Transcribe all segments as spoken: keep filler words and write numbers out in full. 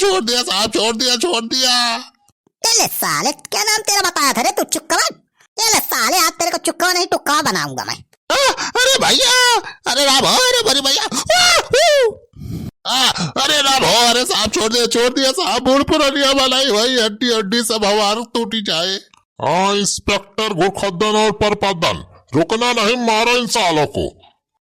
छोड़ दिया साहब, छोड़ दिया, छोड़ दिया। चले साले, क्या नाम तेरा बताया था रे तू, चुक्कवा? चले साले, आज तेरे को चुक्कवा नहीं, टुक्कवा बनाऊंगा मैं। आ, अरे भैया, अरे राम हो, अरे बड़ी भैया, आ, ऊ। आ, अरे राम हो, अरे साहब, छोड़ दिया, छोड़ दिया साहब, बूढ़ पुरानिया भलाई होई, हड्डी हड्डी सब हमार टूटी जाए। हाँ, इंस्पेक्टर घुड़खद्दन और परपद्दन, रुकना नहीं, मारो इन सालों को।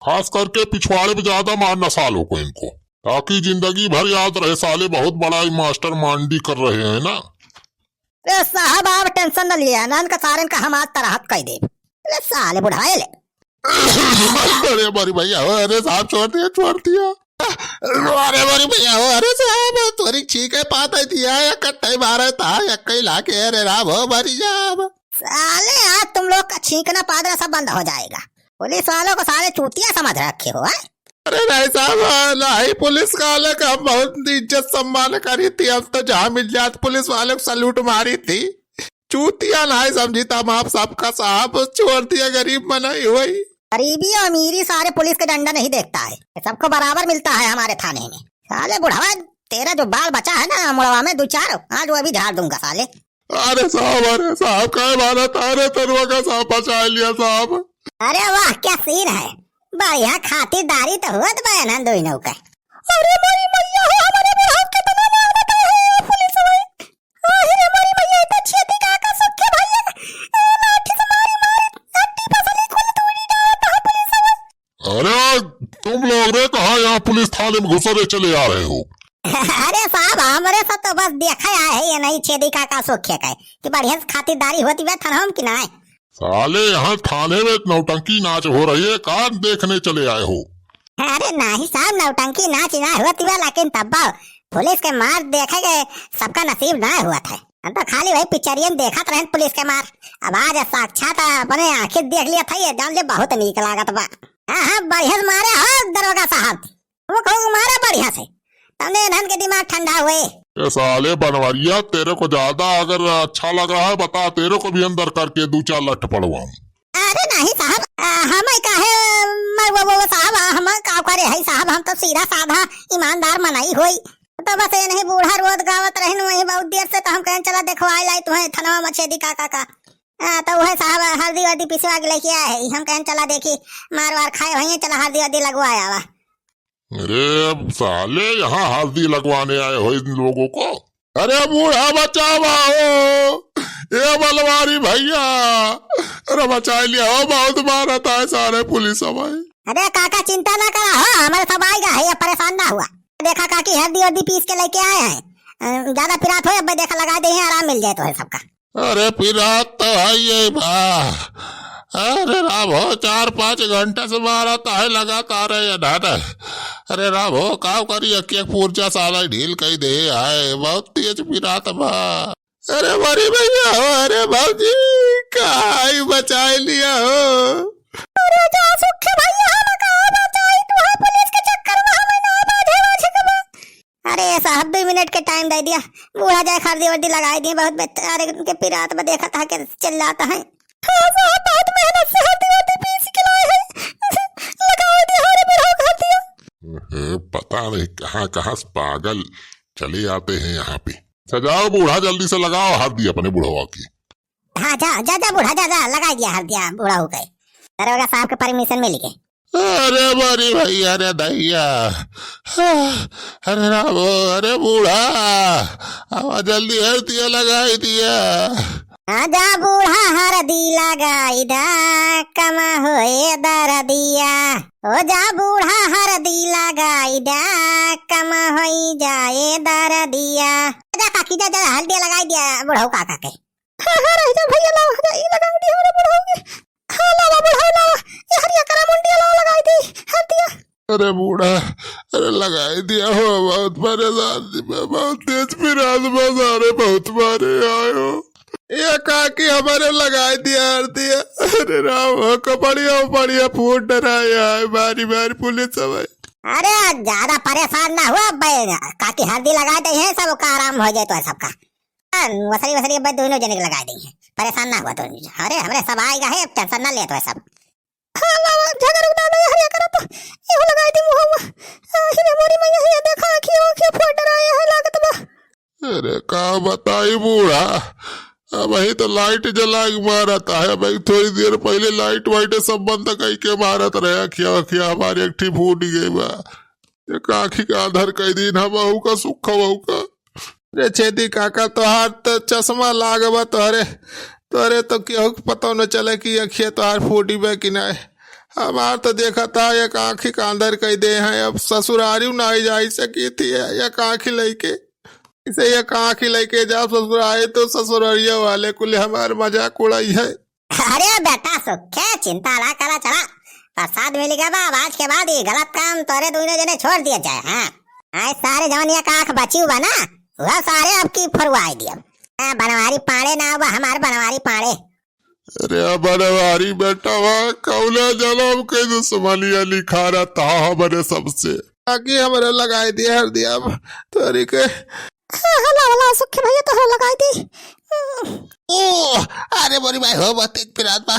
खास करके पिछवाड़े पे ज्यादा मारना सालों को इनको, ताकि जिंदगी भर याद रहे, साले बहुत बड़ा ही मास्टर मांडी कर रहे हैं ना। ए साहब, आप tension न लिया, ना इनका सारन का हम आज तराहत कइ देब। ले साले बुढ़ाए ले। अरे बड़ी भैया हो, अरे साहब छोड़ दिया, छोड़ दिया। अरे बड़ी भैया हो, अरे साहब तोरी छींके पात है दिया, या कट्टे मारे था, या कई लाके, अरे राम हो मरी जाब। साले आज तुम लोग का छींकना पादरा सब बंद हो जाएगा। पुलिस वालों को साले चूतिया समझ रखे हो, हैं? अरे नहीं साहब, नहीं, पुलिस वाले का हम बहुत इज्जत सम्मान करी थी, हम तो जहाँ मिल जात पुलिस वाले को salute मारी थी। चूतिया नहीं समझी था हम आप सबका साहब, छोड़ दिया, गरीब मनई होई। गरीबी और अमीरी सारे पुलिस के डंडा नहीं देखता है, सबको बराबर मिलता है हमारे थाने में। साले बुढ़वा, तेरा जो बाल बचा है ना मुड़वा में दो चार, आज वो भी झाड़ दूंगा साले। अरे साहब, अरे साहब, काय मारा था रे तरुआ का साहब, बचा लिया साहब। अरे वाह, क्या scene है, बढ़िया खातिरदारी तो होत बा इन्हन दोनों के। अरे मोरी मैया हो, हमारे बुढ़ऊ के तना मार देता है ये पुलिस वाले। अरे मोरी मैया, ये तो छेदी काका सुखे भैया, ए, लाठी से मारी मारी, हड्डी पसली कुल तोड़ी डालता है पुलिस वाले। अरे तुम लोग रे, कहाँ यहाँ पुलिस थाने में घुसे रे चले आ रहे हो? अरे साहब, हमरे सब तो बस देखे आए हैं, ये नहीं छेदी काका सोखे का है कि बढ़िया से खातिरदारी होती बा थाना में कि नाय। साले यहाँ थाने में नौटंकी नाच हो रही है, का देखने चले आए हो? अरे नहीं साहब, नौटंकी नाच ना होती बा, लेकिन तब पुलिस के मार देखे के सबका नसीब ना हुआ था। हम तो खाली वही पिक्चरियन देखत रहन पुलिस के मार, अब आज साक्षात अपने आँखें देख लिया था, ये जान ले बहुत नीक लागत बा। हाँ हाँ, बढ़िया से मारे हो दरोगा साहब, वो खूब मारे बढ़िया से, तब इन्हन के दिमाग ठंडा हुए। ए साले बनवरिया, तेरे को ज्यादा अगर अच्छा लग रहा है बता, तेरे को भी अंदर करके दो चार लठ पड़वाऊं। अरे नहीं साहब, आ, हम काहे, मैं वो, वो, वो साहब, आ, हम का करे है साहब, हम तो सीधा साधा ईमानदार मनई होई। तो बस ये नहीं बूढ़ा रोत गावत रहन वहीं बहुत देर से, तो हम कहन चला देखवाए लाई तुम्हें थनवा मछेदी का का का। आ, तो वह साहब हरदी वर्दी पिसवा के लेके आए है, हम कहन चला देखी मार वार खाए वहीं, चला हरदी वर्दी लगवाए आवा। अरे साले, यहाँ हरदी लगवाने आए हो इन लोगों को? अरे बूढ़ा बचावा हो, ए बलवारी भैया, अरे बचा लिया हो, बहुत मारत है सारे पुलिस भाई। अरे काका चिंता ना करा हो, हमारे सब आएगा है, ये परेशान ना हुआ। देखा काकी हरदी वर्दी पीस के लेके आए हैं, अ, ज्यादा पिरात हो अब देखा लगा दे हैं, आराम मिल जाए तो है सबका। अरे पिरात तो है ये बा। अरे राम हो, चार पाँच घंटे से मारत है लगातार है ये ढाटा। अरे राम हो, काव करी, एक एक पुर्जा साला ढील कई दे है, बहुत तेज पिरात बा। अरे बड़ी भैया हो, अरे भौजी, काई बचाए लिया हो। अरे जा सुखे भैया, हम का बचाई, तू है पुलिस के चक्कर में हमें ना बांधे बाझ के बा। अरे साहब, दो मिनट के टाइम दे दिया, बूढ़ा जाए हरदी वर्दी लगाए दिए, बहुत बेचारे उनके पिरात में देखा था कि चिल्लाता है। हाँ साहब, बहुत मेहनत से हरदी वर्दी पीस के लाए हैं, लगाओ दिया, अरे बूढ़ा कर दिया। हे, पता नहीं कहाँ कहाँ से पागल चले आते हैं यहाँ पे। सजाओ बूढ़ा, जल्दी से लगाओ हरदी अपने बुढ़वा की। हाँ, जा, जा, जा बूढ़ा, जा, जा, लगाई दिया हरदिया बूढ़ा हो गए। दरोगा साहब के परमिशन मिल गए। अरे बड़ी भैया रे दैया, अरे रामो, अरे बूढ़ा, आवा जल्दी हरदिया लगाई दिया। आजा बूढ़ा हरदी लगाई दा, कम होए दरदिया। ओ जा बूढ़ा हरदी लगाई दा, कम होई जाए दरदिया। जा काकी जा, जा हरदिया लगाई दिया बूढ़ऊ काका के। हाँ, हाँ, रह जा भैया, लावा, जा, ई लगाई दी हमरे बुढ़ऊ के। हाँ, लावा बुढ़ऊ, लावा, ये हरिया करा मुंडिया लावा, लगाई दी हरदिया। अरे बूढ़ा, अरे लगाई दिया हो, बहुत परेशान थी मैं, बहुत तेज पिरात बा, सारे बहुत मारे आयो। ये काकी हमारे लगाई दिया हरदिया। अरे राम हो, कपड़िया उपड़िया फूट रहा है, बारी बारी पुलिस सब है। अरे ज्यादा परेशान ना हुआ बे, काकी हरदी लगाई दी है, सबका आराम हो जाए तो है सबका। हाँ, वसरी वसरी अब दोनों जने के लगाई दी है, परेशान ना हुआ दोनों जने। अरे हमरे सब आएगा है, अब tension ना लेत है सब। हाँ, लावा, झगड़ उड़ा नहीं हरिया करत, इहो लगाई दी मुहवा। आखिर मोरी मैया है, देखा, आँखिया, आँखिया फोड़ डराया है, लागत बा। बताई बूढ़ा, अबहीं तो लाइट जला के मारत है, अबहीं थोड़ी देर पहिले लाइट वाइट सब बंद कई के मारत रहे, अखिया अखिया हमारी एक ठी फूट गई बा। एक आँखी का आंधर कई दिन हम बहू का सुख बहू का। रे छेदी काका, तोहार तो चश्मा लाग बा तोहरे, तोहरे तो केहू के पता न चले कि अखिया तोहार फूटी बा कि नहीं। हमार तो देखा था एक आँखी का आंधर कई दे हैं, अब ससुरारी ना आई जाई सकी थी एक आँखी लइके। इसे एक आँखी लइके जाब ससुरारी तो ससुररिया वाले कुल हमार मजाक उड़ाई है। अरे बेटा सुखे, चिंता ना करा, चला प्रसाद मिल गया बा। अब आज के बाद ये गलत काम तोरे दोनों जने छोड़ दिया जाए। हाँ, आए सारे जवन एक आँख बची हुआ ना, वह सारे अब की फरुआई दिया। हाँ, बनवारी पाड़े ना हुआ हमार बनवारी पाड़े। अरे बनवारी बेटा, वह कौले जन्म के दुश्मनिया लिखा रहता हमारे सबसे। आगे हमारे लगाई दिया हरदिया तोरी के। हाँ, हाँ, लावा, लावा, सुखे भैया, तोहरा लगाई दी। ओ, अरे मोरी भाई हो, बहुत तेज पिरात बा।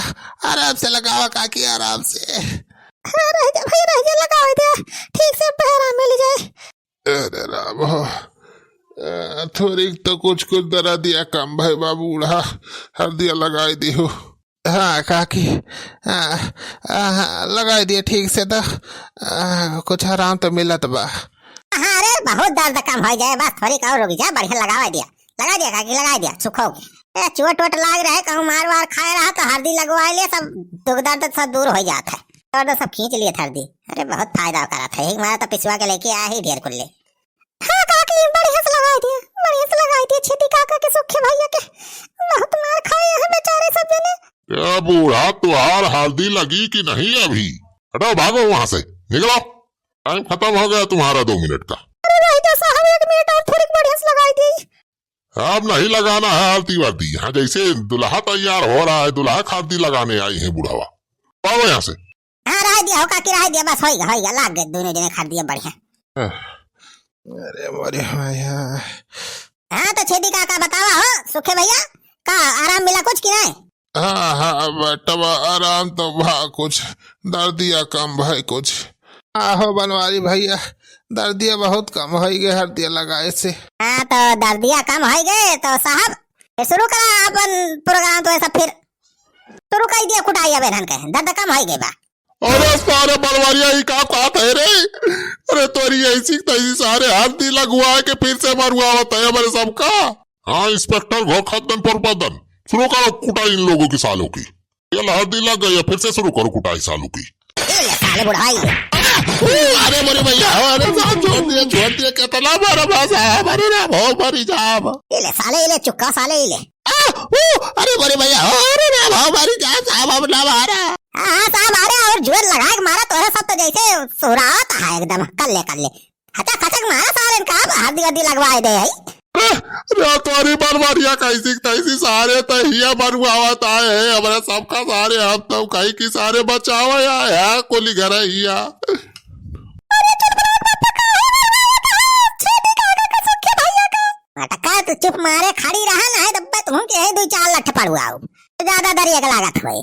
आराम से लगावा काकी, आराम से। हाँ, रह जा भैया, रह जा, लगावा दे। ठीक से पैर मिल जाए। अरे राम हो। आ, थोड़ी तो कुछ, कुछ दर्दिया कम भई बा बूढ़ा। हरदिया लगाई दी हो। हाँ काकी, हाँ, हाँ, लगाई दिया ठीक से तो, आ, कुछ आराम तो मिलत बा। हाँ रे, बहुत दर्द कम हो जाए, बस थोड़ी और रुक जा, बढ़िया लगावा दिया, लगा दिया काकी, लगा दिया, सुखो के। ए, चोट वोट लाग रहे, कहूँ मार वार खाए रहा तो हरदी लगवाए ले, सब दुख दर्द सब दूर हो जात है। और तो सब खींच लिए हरदी। अरे बहुत फायदा करत है, एक मारा तो पिसवा के लेके आया ही ढेर कुल्ले। हाँ काकी, बढ़िया से लगाई दिया, बढ़िया से लगाई दिया, छेदी काका के सुखे भैया के। बहुत मार खाए हैं बेचारे सब जने। ए बूढ़ा, तुहार हरदी लगी कि नहीं अभी? हटो, भागो वहां से, निकलो। टाइम खत्म हो गया तुम्हारा दो मिनट का। अरे रह जा साहब, एक मिनट और थोड़ी बढ़िया से लगाई दी। अब नहीं लगाना है हरदी वरदी। यहाँ जैसे दुल्हा तैयार हो रहा है, दुल्हा का हरदी लगाने आई है बुढ़ावा। भागो यहाँ से। हाँ, रह दिया हो काकी, रह दिया, बस होइगा, होइगा, लाग गए दोनों जने हरदिया बढ़िया। अरे मोरे भैया। हाँ, तो छेदी काका बतावा हो, सुखे भैया, का आराम मिला कुछ कि नहीं? हाँ, हाँ, बेटवा, आराम तो भा कुछ, दर्दिया कम भाई कुछ। आहो बनवारी भैया, दर्दिया बहुत कम होई गए हरदिया लगाए से। हाँ, तो दर्दिया कम होई गए तो साहब, फिर शुरू करा अपन प्रोग्राम तो ऐसा फिर शुरू कर दिया कुटाई अब इन्हन के, दर्द कम होई गए बा। अरे सारे बनवारिया, ई का कहत है रे? अरे तोरी ऐसी तैसी सारे हरदी लगवा के फिर से मरुआवत है हमारे सबका। हाँ इंस्पेक्टर घोखद्दन परपद्दन, शुरू करो कुटाई इन लोगों की सालों की। ये ला हरदी लग गई है, फिर से शुरू करो कुटाई सालों की। ये ले साले बुढ़ाई ले। अरे मोरे भैया, अरे साहब छोड़ दिया, छोड़ दिया, कितना बड़ा भाषा है, अरे राम हो, मरी जाब। ये ले साले, ये ले चुक्का साले, ये ले। आ, ऊ, अरे मोरे भैया, अरे राम हो, मरी जाब साहब, अब ना मारा। हाँ, हाँ, साहब, अरे और जोर लगा के मारा, तोहरे सब तो जैसे सुहरावत है एकदम, कर ले, कर ले। खचक, खचक मारा सारे इनका, अब हरदी वरदी लगवाए दे है। अरे, अरे, तोरी बनवारिया कैसी, तैसी सारे तहिया बनवावत आए हैं, हमारे सबका सारे, हम तो कहीं की सारे बचावे आए हैं, कोली घर है हिया। अरे, चुप रहो, बाप का है, बाप का है, छेदी काका का सुखे भैया का। मटका, तू चुप मारे खड़ी रहा, नहीं तो बस तुम के ही दो चार लठ पड़वाओ। ज्यादा दरिया के लागत होए।